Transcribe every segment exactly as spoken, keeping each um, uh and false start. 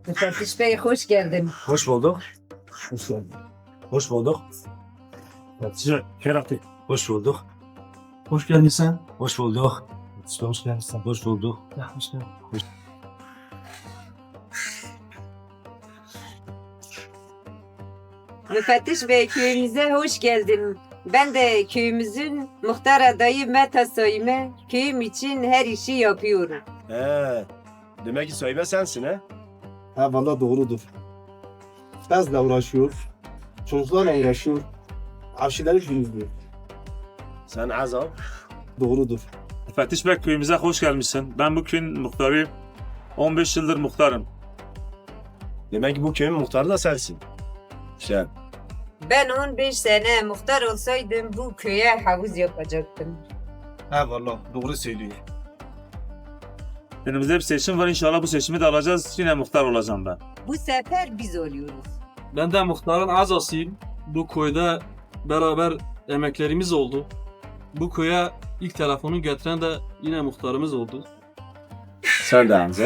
Müfettiş Bey, hoş geldin. Hoş bulduk. Hoş geldin. Hoş bulduk. Müfettiş Bey, hoş geldin sen. Hoş bulduk. Hoş geldin sen. Hoş bulduk. Ya, hoş geldin. Müfettiş Bey, köyümüze hoş geldin. Ben de köyümüzün muhtar adayı Meta Saime. Köyüm için her işi yapıyorum. He, demek ki Saime sensin he? Ha, valla doğrudur. Bezle uğraşıyor. Çocuklarla uğraşıyor. Avşileri temizliyor. Sen Azam? Doğrudur. Müfettiş Bey, köyümüze hoş gelmişsin. Ben bu köyün muhtarıyım. On beş yıldır muhtarım. Demek ki bu köyün muhtarı da sensin. Sen. Ben on beş sene muhtar olsaydım bu köye havuz yapacaktım. Ha, valla doğru söylüyor. Önümüzde bir seçim var. İnşallah bu seçimi de alacağız. Yine muhtar olacağım ben. Bu sefer biz oluyoruz. Ben de muhtarın azasıyım. Bu köyde beraber emeklerimiz oldu. Bu köye ilk telefonu getiren de yine muhtarımız oldu. Sen de Hamza.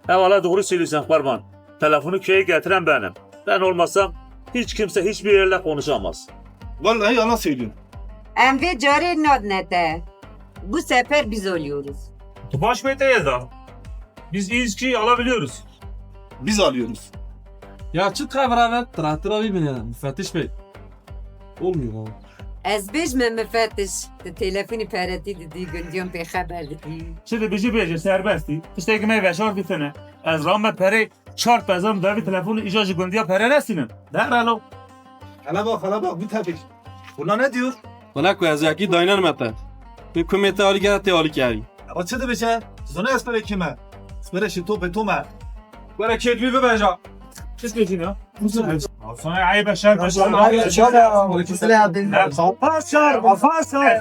He valla doğru söylüyorsun Kurban. Telefonu köye getiren benim. Ben olmasam hiç kimse hiçbir yerle konuşamaz. Vallahi yalan söylüyorsun. Em vê carê nadine te. Bu sefer biz oluyoruz. Tu baş wê te ye da. Biz iyiyiz ki alabiliyoruz. Biz alıyoruz. Ya çi xebera ve traktira bir binelim müfettiş bey. Olmuyor abi. Ez bêjme mifetiş, tu telefonî peretî didî, gundiyan pê xeber didî. Çi dibêjî bêje, serbestî. Tiştekî me veşar dîtine. Ez rame perê çar pezan devî telefonî îja ji gundiya pere nesînim. Derhalo. Hele bak, hele bak, bu tepik. Bunlar ne diyor? Wala ku ez yekî dayner me te. Pê kumê te alî gere tê alî kerî. Ama çi dibêje? Zone ez pere kime? Ez pere şi topê to me. Were kêdmî bibeja. Çi dibêjî ya? Sana ayıp eşer. Kafa şer, kafa şer.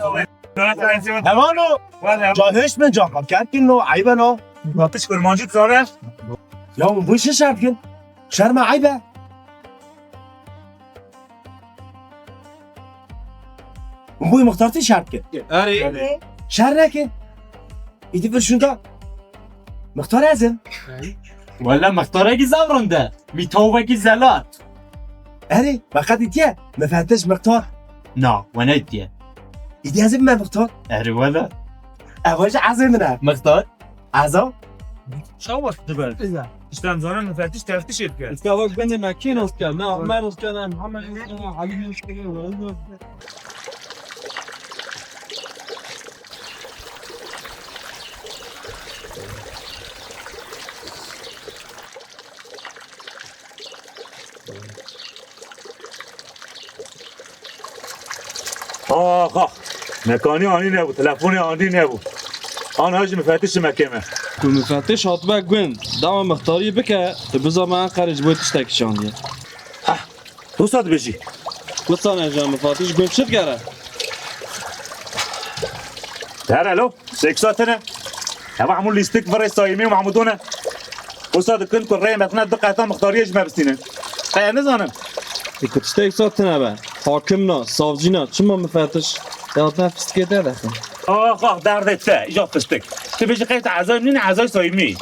Hevano. Ca hiç min ca. Kerkin no, ayıp no. Batış kurmancı tutar. Ya bu işi şart kin. Şerme ayıp. Hûn bûyî mixtartî şer bikin. Erê. Şer nekin. Îdî vir şûnda. Mixtar ez im. Wele mixtarekî zaf rind e. Mîtawekî zelat. Erê, me qet dîtiye. Mifetiş mixtar. Na, we nedîtiye. Îdî ez ê bime mixtar. Erê wele. Ev jî ezê min e. Mixtar. Eza? Çawa dibe? Îşte em zanin mifetiş teftişê dike. Îşte bak ben de makîn olsun. Ne, ben olsun, hemen Axa, mekanî anî nebû, telefonî anî nebû. An haj mifetiş meke me. Ku mifetiş hatibe gund, dama mixtarî bike, tu bizame Enqerê ji bo tiştekî şandiye. Heh, wisa dibêjî. Wisa ne, ja mifetiş gund çi digere? Here lo. Seksa tine. Eva hemû lîstik virê Sayîmî û Mahmûdû ne. Wisa dikin ku rê me tine du qehta mixtariyê ji me bistînin. Qey ez nizanim. Ê ku tiştek sa tine be. Hakim na, savcî na, çima mifetiş? Ya te fistikê te dexin. Ax, ax, derdê te, îja fistik. Tu bêjî qey te ezay nîne, ezay Sayîmî.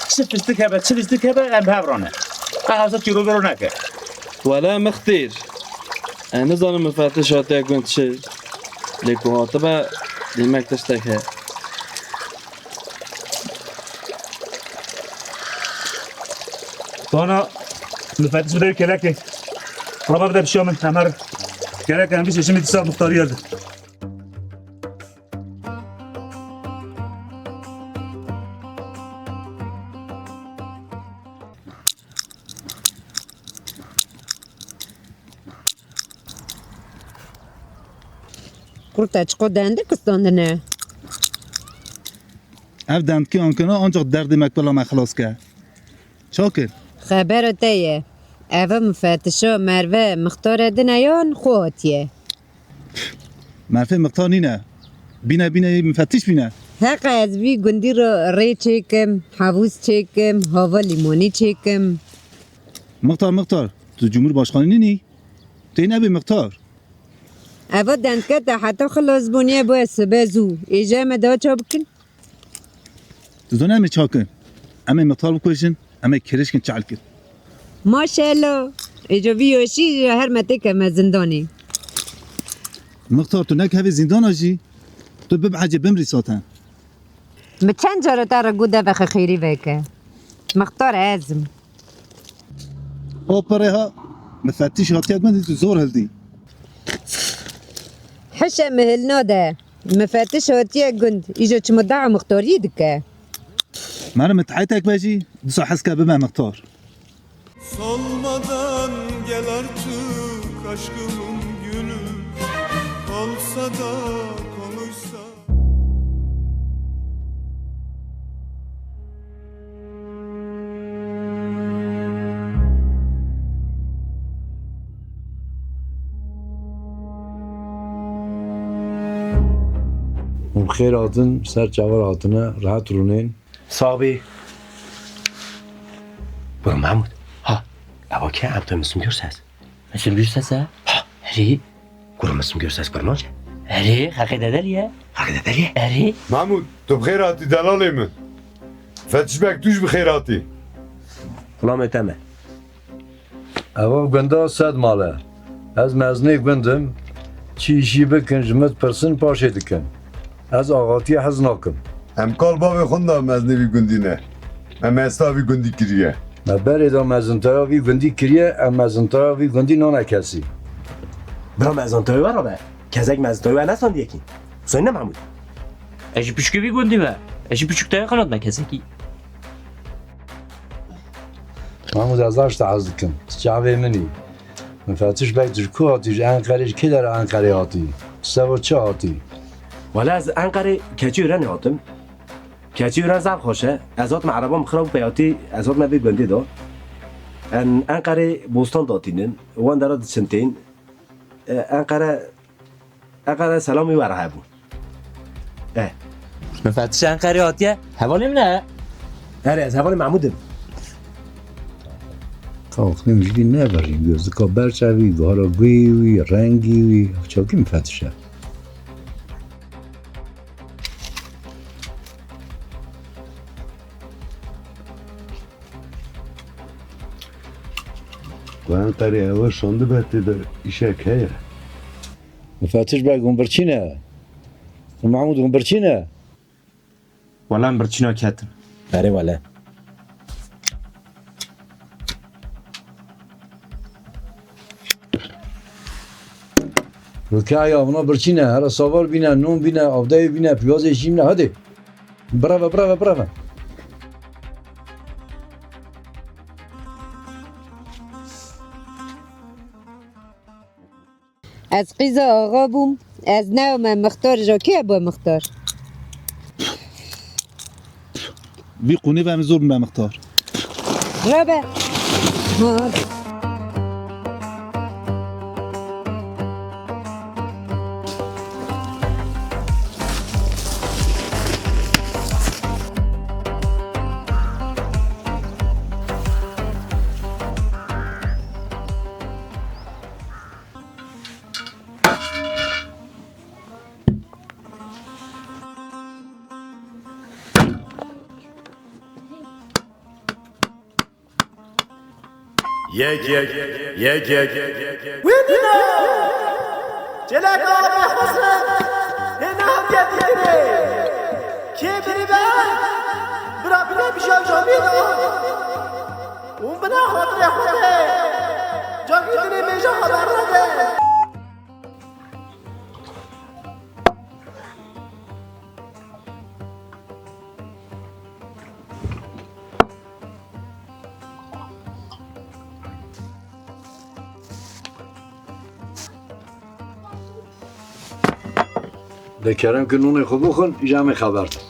Çi fistik hebe, çi lîstik hebe, em bi hev rane. Qey hevsa çîrovêro neke. Wele mixtîr. Ez nizanim mifetiş hatiye gund çi, lê ku hatibe, demek tiştek heye. Bana mifetiş bide wî kelekê. Raba bide pişiya min, em herin. Kelek em bî şeşimî dîsa muxtarî erde. Kurte çiqo dendik istandine. Ev dendikê ankena ancak derdê me kula me xilas ke. Çakin. Xebera te ye. Eve mifetişa merve mixtare dine yan xwe hatiye? Merfê mixtar nîne. Bîne bîne yê mifetiş bîne. Heqa ez vî gundî re rê çêkim, havûz çêkim, hava lîmonî çêkim. Mixtar, mixtar, tu cumhurbaşkanî nînî? Tê nebê mixtar. Eva dendke te heta xilas bûniye bo ez sibe zû. Êje me daha ça bikin? Tu zanî em ê ça kin? Em ê mixtar bikujin. Em ê kirişkin çal kir. Maşallah. Êca vî yoşî ji her me têke me zindanê. Mixtar, tu nek hevê zîndana jî. Tu bibehecê bimrî zaten. Mi çend cara te re got devexê xêrî veke. Mixtar ez im. Hop, pere ha. Mifettiş hatiye gundî tu zor hildî. Hişe mi hilna de. Mifettiş hatiye gund. Îjo çi muda'a mixtarî dike. Meriv, min teheytek be jî, dîsa hez ke bime mixtar. Solmadan gel artık aşkımın gülü, olsa da konuşsa. Hûn bi xêr hatin, ser çavan hatine, rehet rûnên. Sax bî. Bro Mahmud. Ha. Ewa kî ye, em tu Müslüm Gürses? Müslüm Gürses e? Ha, erê. Kuro Müslüm Gürses kurmanc e? Erê, xelkê Dedeliye. Xelkê Dedeliye? Erê. Mahmud, tu bi xêr hatî delalê min. Fetiş Beg, tu jî bi xêr hatî. Xulamê te me. Eva gunda sed mal e. Ez mezinê gund im. Çi îşî bikin, ji min dipirsin, paşê dikin. Ez axatiyê hez nakim. Em kal bavê xwe da mezinê vî gundî ne. Me mesta vî gundî kiriye. Me berê de mezintaya vî gundî kiriye, em mezintaya vî gundî nane kesî. Bira, mezintaya we rabe. Kesek mezintaya we nesandiye kî. Sen ne Mahmud? Ez jî piçikê vî gundî me. Ez jî piçik te qanat me kesekî. Mahmud, ez daş te hez dikim. Çavê min î. Mifetiş Beg, tu ji ku hatî? Ji Enqerê, ji kê dera Enqerê hatî? Seba çi hatî? Wele ez Enqerê keçî Ûrenê hatim. Keçî Ûren zaf xweş e. Ez hatim, ereba min xira bû peyatî, ez hatime vê gundê de. Em Enqerê bostan datînin, wan dera diçin tên. E, Enqere, Enqere selamî we re hebû. E. Mifetiş Enqerê hatiye, hevalê min e. Erê, ez hevalê Mahmud im. Ka xwîn ji vî neverî, gözlika ber çavî, guhara guhê wî, rengî wî, çawkî mifetiş e. Ku Enqerê ewe şandibe tê de îşek heye. Mifetiş Beg, hûn birçî ne? Hûn Mahmud, hûn birçî ne? Wele em birçîna ketin. Erê wele. Rûkaya, hûna birçî ne? Here savar bîne, non bîne, avdeyê bîne, piyazê şîm ne, hadi. Bravo, bravo, bravo. Ez qîza axa bûm, ez newme mixtar, ji kê bû mixtar? Vî qûnê ve min zor bû me mixtar. Rabe. Ha. Yek, yek, yek, yek. Wî nîna! Çêleka Abê Hesret, hê nehatiye dîtinê. Kê birî be? Bira bîne bi şev jamî da. Hûn bina xatirê xwe de. Cagî dinê mêja xwe bernede. De kerem ki nûnê xwe bixwin, îja em ê xeber din.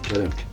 Kerem ki.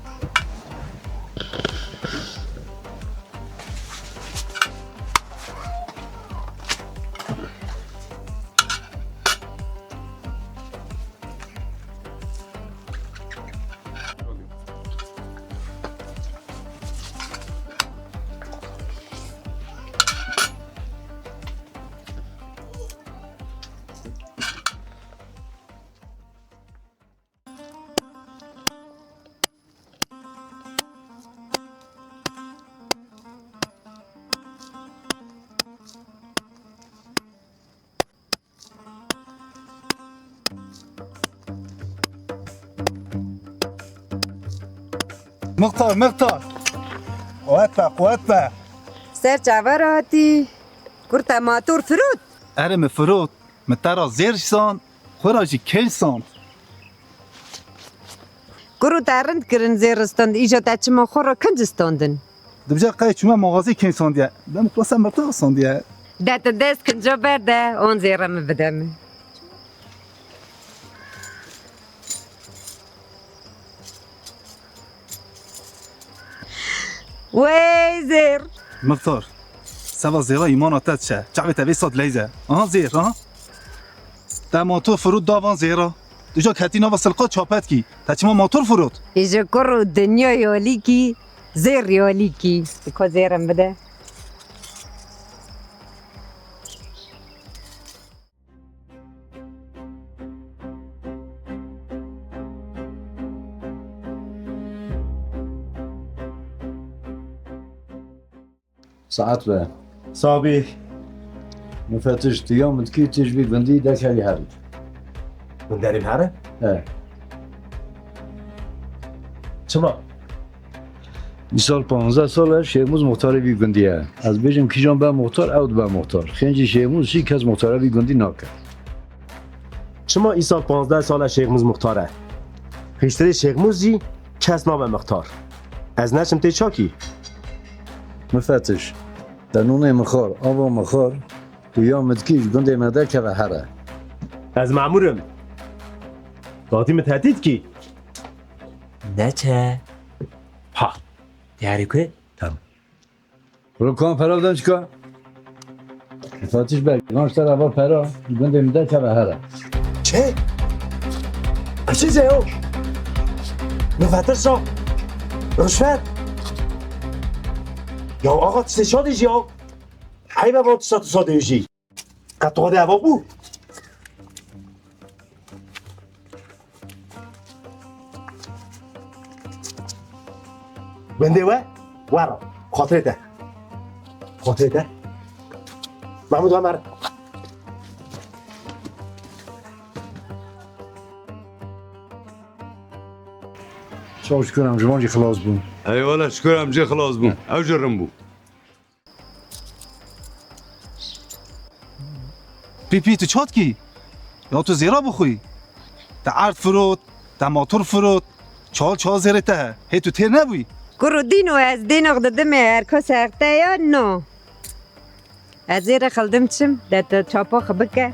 Mixtar, mixtar. Quwet be, quwet be. Ser çava re hatî. Kur te mator firot. Erê, min firot. Min te ra zêr jî sand, xwe ra jî kênc sand. Kuro te rind kirin zêr stand, îja te çima xwe ra kinc standin? Dibije qey çûme maxazê kênc sandiye. Dem xwe ser mirta sandiye. De tu dest kinca berde, on zêre min bide min. Wey zêr. Mixtar, seva zêra îmana te diçe. Çavê te vê sat leyze. Aha zêr, aha. Te mator firot da van zêra. Tu ja ketî nava silqa çapet kî. Te çima mator firot? Ê ji kur û dinya yalîkî, zêr yalîkî. Ko zêrim bide. Saet be. Sabî. Mifetiş, tu ya min dikî tu ji vî gundî derkevî herî. Min derî here? He. Çima? Îsal panzdeh sal e Şêxmûs muxtarê vî gundî ye. Ez bêjim kîjan be muxtar, ew dibe muxtar. Xêncî Şêxmûs jî kes muxtarê vî gundî nake. Çima îsal panzdeh sal e Şêxmûs muxtar e? Piştirê Şêxmûs jî kes nabe muxtar. Ez neçim tê çakî. Mifetiş, te nûnê mixar, ava mixar, tu ya min dikî ji gundê me derkeve here. Ez memûr im. Datî min tehdît kî. Neçe. Ha. Diyarî ku? Tamam. Wilo kan pera bidem çika? Fatiş Beg, lan ji te re va pera, gundê min derkeve here. Çi? Eşî zê yo. Mifetiş şa. Rişvet. Ya axa, tu sê şa dijî ya. Eybe va tu şa tu şa dijî. Qet tu xwedê eva bû? Wendê we, wera. Xatirê te. Xatirê te. Mahmud Ömer. Çok şükür em ji van jî xilas bûn. Eyvallah, şükür em jî xilas bûn. Ew jî rin bû. Pî pî, tu çat kî? Ya tu zêra bixwî? Te erd firot, te mator firot, çal çal zêrê te he. Hê tu têr nebûyî? Kuro dîno ez dênox didimê her kes hexte ya no. Ez ê rexildim çim, de tu çapa xwe bike.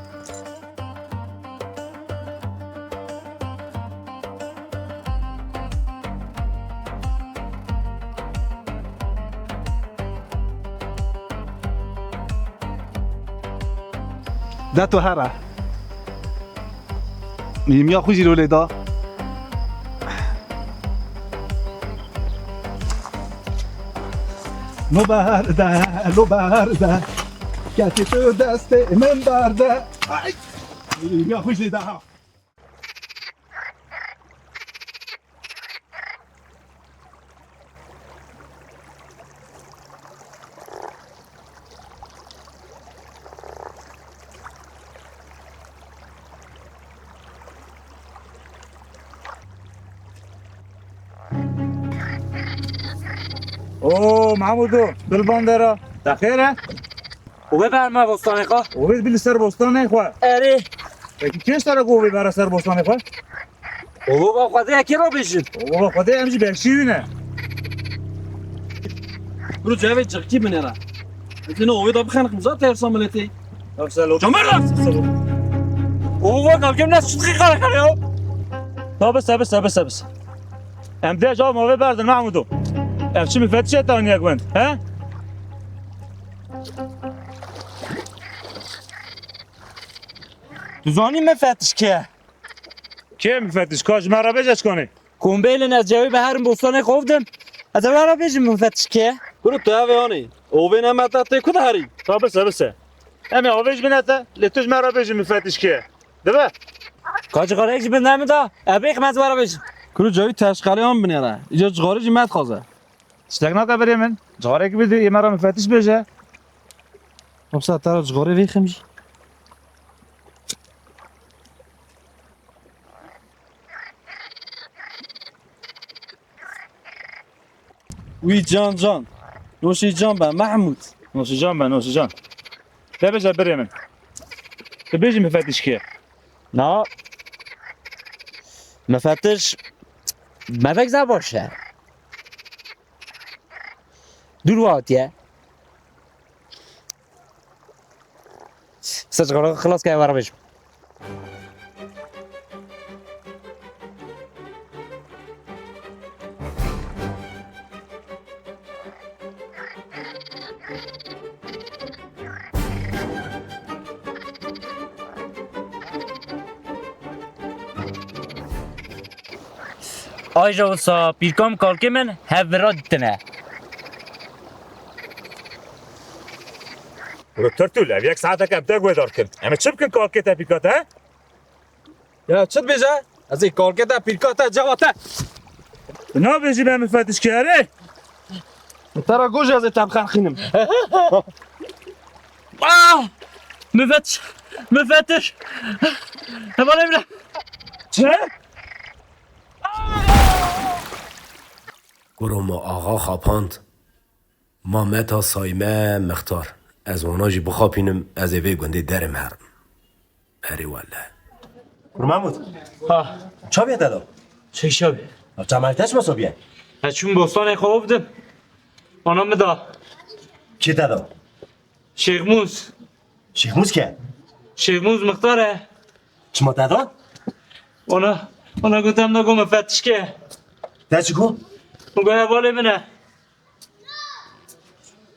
De tu here. Mîmiya xwe jî lo lê da. Lo berde, lo berde. Ketî tu destê min berde. Ay! Mîmiya xwe jî lê da ha. Oo, Mahmûdo, tu li bandera. Te xêr e? Û vê berme bostanê xwe. Û vê bi li ser bostanê xwe. Erê. Peki kê ji te re got vê bere ser bostanê xwe? Û va Xwedê yekê re bêjin. Û va Xwedê em jî bexşî wî ne. Bro, cevê cixkî binêre. Ez ê ovê da bixeniqim, za tersa miletê. Yoksa lo- Camer lan! Û va kalkêm ne suçlu kare kare ya. Ta bise, bise, bise, bise. Em dê cevap mavê berdin Mahmûdo. Ev çi müfetişe taniyek wend, he? Tu zanî mifetiş kê? Kê mifetiş? Ka ji me re bêje çikanê. Kombêlin ez cewê bi herim bostanê xwe bidin. Ez ê we re bêjim mifetiş kê? Kuro tu ev ê anî. Ovê ne me te tê ku diherî? Ta bise, bise. Em ê avê ji bine te, lê tu ji me re bêjî mifetiş kê? Dibe? Ka cixareyek ji bin ne min da, e bêxim ez were bêjim. Kuro cawî teşqeleyan binêre. Îca cixarê jî me dixwaze. Tiştek nake birê min. Cixareyek bidî, ê me re mifetiş bêje. Yoksa te re cixarê vêxim jî. Wî can can. Noşî can be Mehmûd. Noşî can be, noşî can. De bêje birê min. Tu bêjî mifetiş kê? Na. Mifetiş. Mefek zaf baş e. Dûr hatiye. Saçxana xilas ke ewara bêjim. Ayja wisa pîrka min kalkê min hev vira dîtine. Doktor Tûl, ev yek saeteke em te guhdar kin. Em ê çi bikin kalkê te pîrka te, he? Ya çi dibêje? Ez ê kalkê te pîrka te ceva te. Tu nabêjî me mifetiş kê erê? Te ra goş ez ê te bixerxînim. Ah! Mifetiş! Mifetiş! Hevalê min e! Çi? Kuro ma axa xapand. Ma meta sayme mixtar. Ez wana jî bixapînim, ez ê vê gundê derim herim. Erê wele. Kur Mahmud. Ha. Çaviye te do? Çek çaviye. Çamal te çima sobiye? Ez çûm bostanê xwe ov dim. Ana min da. Kê te do? Şêxmûz. Şêxmûz ke? Şêxmûz mixtar e. Çima te da? Ona, ona gotem da go mifetiş ke. Te çi got? Min got hevalê min e.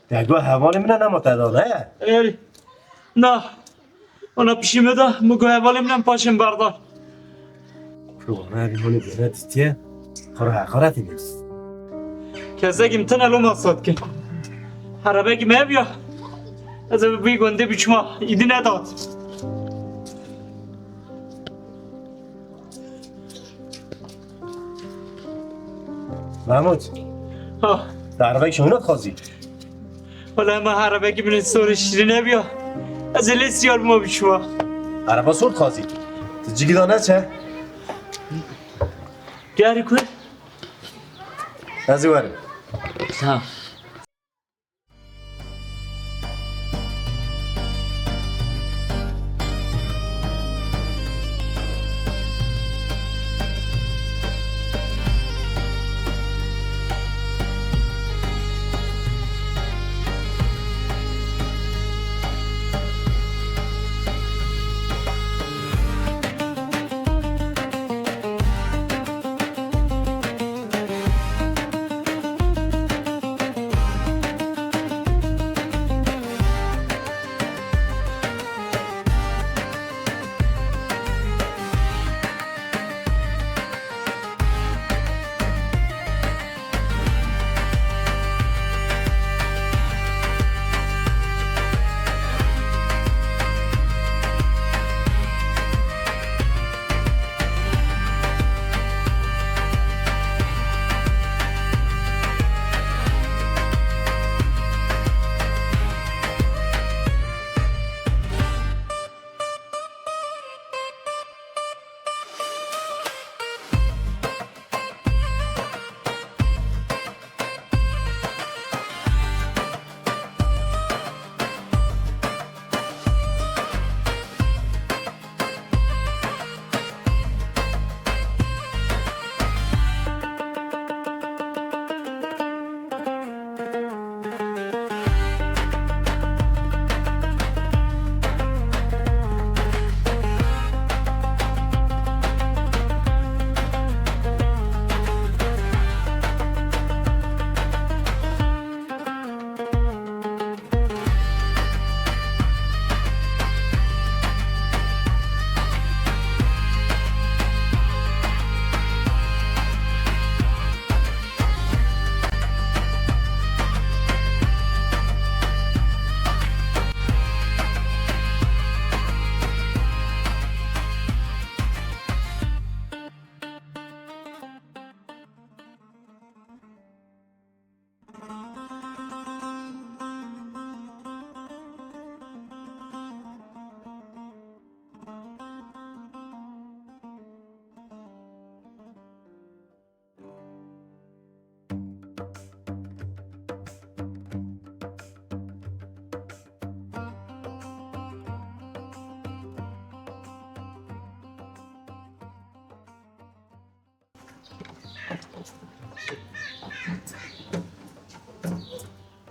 Te got hevalê min e, nema te da, ne? Erê. Na. Ona pişî min da, min got hevalê min e, paşê min berdan. Kuro, me evî holê bêne dîtiye, xwe re heqaretî bês. Kesekî min tine lo masat ke. Herebekî me ev ya. Ez ê bi gundê biçima, îdî nedat. Mahmud. Ha. Te erebek şewna dixwazî? Wele hema erebekî min sorê şîrîn hebiya. Ez ê lê siyar bima bi şima. Ereba sor dixwazî? Tu cigî da neçe? Gerî ku? Ez ê werim. Tamam.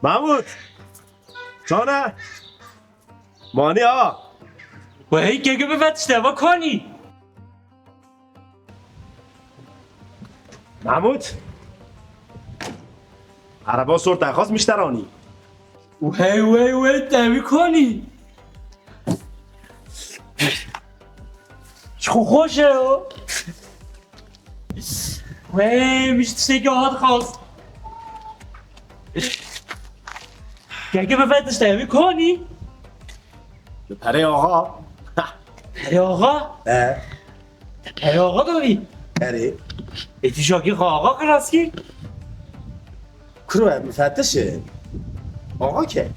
Mahmut! Çane! Mani ha! Wehî keke bifet işte, va kanî. Mahmut! Araba sor te xwest mişteranî. Wey, wey, wey, te wî konî. Çi xweş e ya. Wey, min ji tiştekî hat xwest. Keke bifet işte, wî konî. Li perê axa. Perê axa? He. Te perê axa davî? Erê. Ê, tu şakî xwe axa xilas kir? Kuro, em mifetiş in. Axa ke?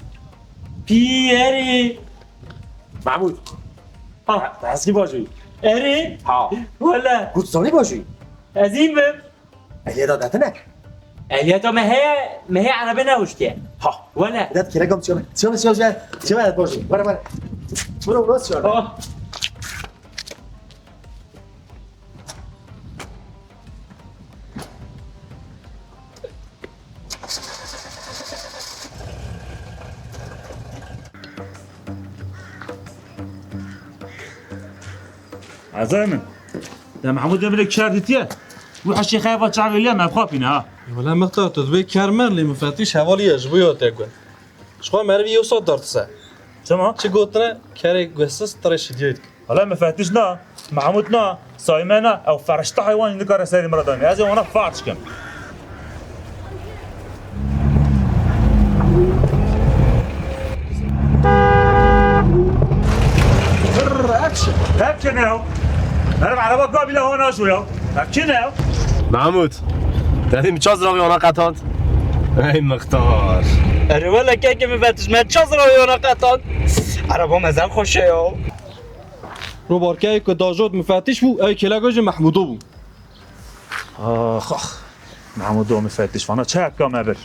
Pî, erê. Mahmud. Ha. Te heskî bajûyî? Erê. Ha. Wele. Kurdstanî bajûyî? Ez hîn bim. Ehliyeta te tine? Ehliyeta me heye, me heye erebe nehuştiye. Ha. Wele. Bidat kere gam çiyo. Çiyo, çiyo, çiyo. Çiyo, bajûyî. Wele, wele. Bro, bro, çiyo. Ha. Ezay min. De Mahmud Emre kar ditiye. Bu haşî xeyfa çaveliye me xapine ha. Wala mextar tu dibê kar mer lê mifetiş hevalî ye ji bo ya te got. Ji xwe merivî yew sat dartise. Çima? Çi gotine kerê guhsiz tirê şidiyê dike. Hala mifetiş na, Mahmud na, Sayme na, ew ferişte heywanî nikare serê min re danê. Ez ê wana ferş kim. Brrr, action. Hep çi ne ew? Herif araba kabile hona şu ya. Hep çi ne ew? Mahmud, te dî min çaz ravî ona qetand? Ey mixtar. Erê wele keke mifetiş, me çaz ravî ona qetand? Araba mezin xweş e ya. Robarkeyê ku dajot mifetiş bû, ew kêleka jî Mehmûdo bû. Ax, ax. Mehmûdo mifetiş, vana çi heka me bir.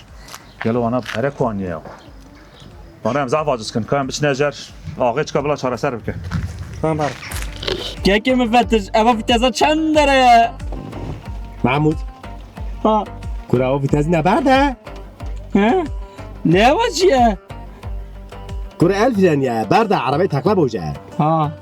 Gelo vana pere kaniye ya. Vana em zaf aciz kin, ka em biçine jer, axê çika bila çareser bike. Tamam, bar. Keke mifetiş, eva viteza çend dere ye? Mahmûd. Ha. Kura o vitez ne berde? He? Ne eva çi ye? Kura el freniye, berde, arabayı takla boje. Ha.